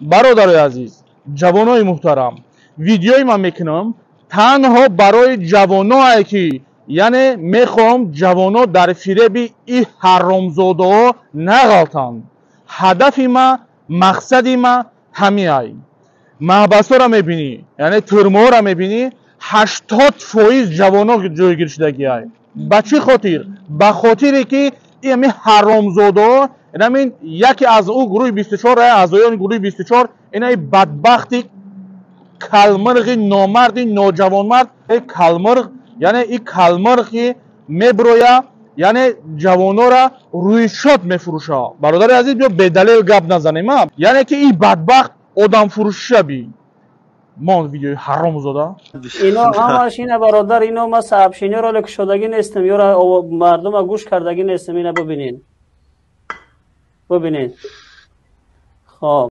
Бародарои азиз, ҷавонои муҳтарам, видеои ман мекунам танҳо барои ҷавоное, ки яъне мехоҳам ҷавоно дар фиреби и ҳаромзодаҳо нағалтанд. Ҳадафи ма, мақсади ма ҳамиай. Маҳбасҳоро мебинӣ, яъне тюрьмаҳоро мебинӣ, 80% ҷавоно ҷойгир шудагиай. Ба чӣ хотир? Ба хотире ки ами ҳаромзодаҳо, инамин яке аз ӯ гурӯҳи 24, аъзоёни гурӯҳи 24, инаи бадбахти калмирғи номарди ноҷавонмард калмирғ, яъне и калмирғи мебироя, яъне ҷавонора рӯйшод мефурӯша. Бародари азиз, биё бедалел гап назанем. Яъне ки и бадбахт одамфурӯшиша би мон видеои ҳаромзода. Ино ҳамаш ина, бародар, ино ма сообщениеро ле кушодагӣ нестам, ёра мардума гӯш кардагӣ нестам. Ина бибинен, бибинен, хоб.